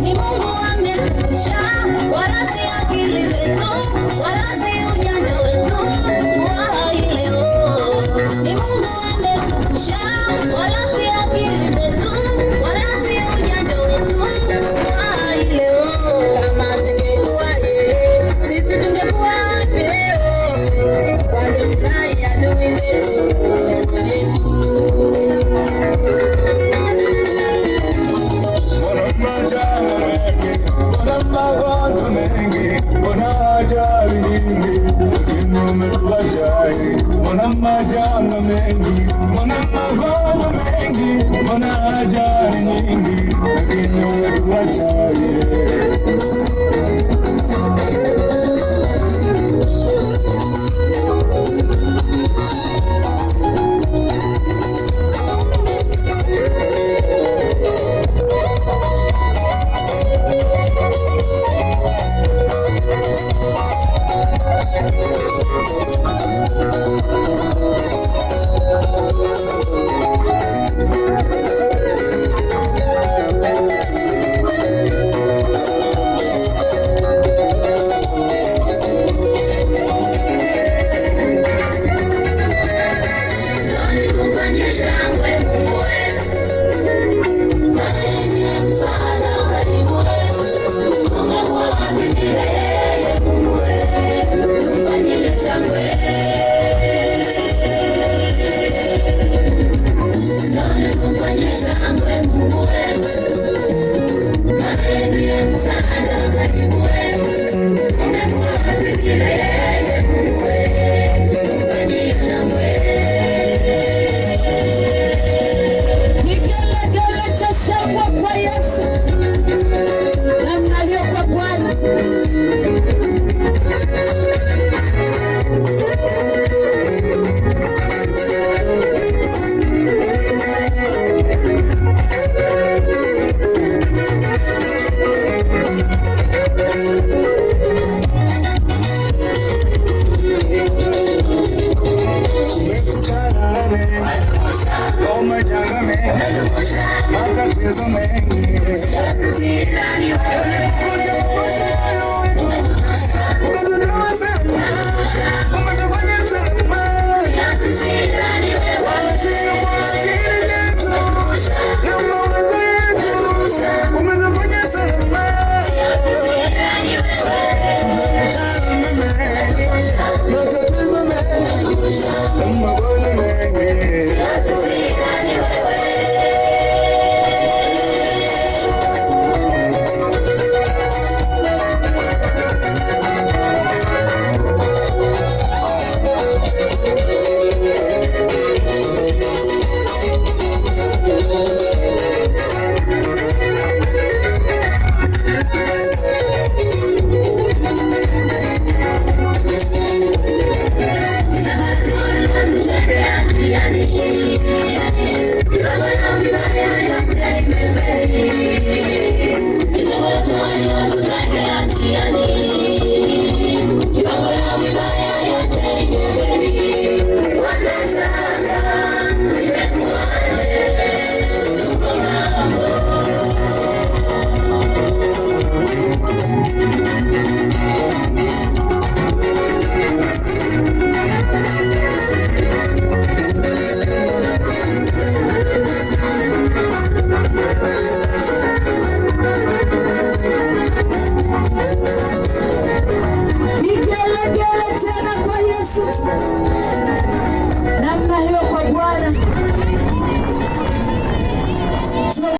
Ni Mungu ametuepusha, wala si akili zetu, wala si ujanja wetu wa hai leo. Ni Mungu ametuepusha, wala si akili zetu, wala si ujanja wetu wa hai leo. Kama asingekuwa yeye, sisi tungekuwa wapi leo? Wangefurahi adui zetu yetu. Mbona majanga mengi, mbona magonjwa mengi, mbona ajali nyingi, lakini umetuacha. Mbona majanga mengi, mbona magonjwa mengi, mbona ajali nyingi, lakini umetuacha. Tufanye shangwe Mungu wetu, maana msaada karibu wetu. Tungekuwa wapi bila yeye Mungu wetu? Tumfanyie shangwe. Tumfanyie shangwe Mungu wetu, maana ndiye msaada karibu wetu. Tungekuwa wapi bila yeye Mungu wetu? Tumfanyie shangwe. Kigelegele cha shangwe kwa Yesu, namna hiyo kwa Bwana. Tumekutana mengi, kwa majanga mengi, matatizo mengi. Ukatutoa salama, umetufanya salama. Wala sio kwa akili zetu na mawazo yetu, umetufanya salama. Tumekutana na mengi, matatizo mengi, na magonjwa mengi. Thank you.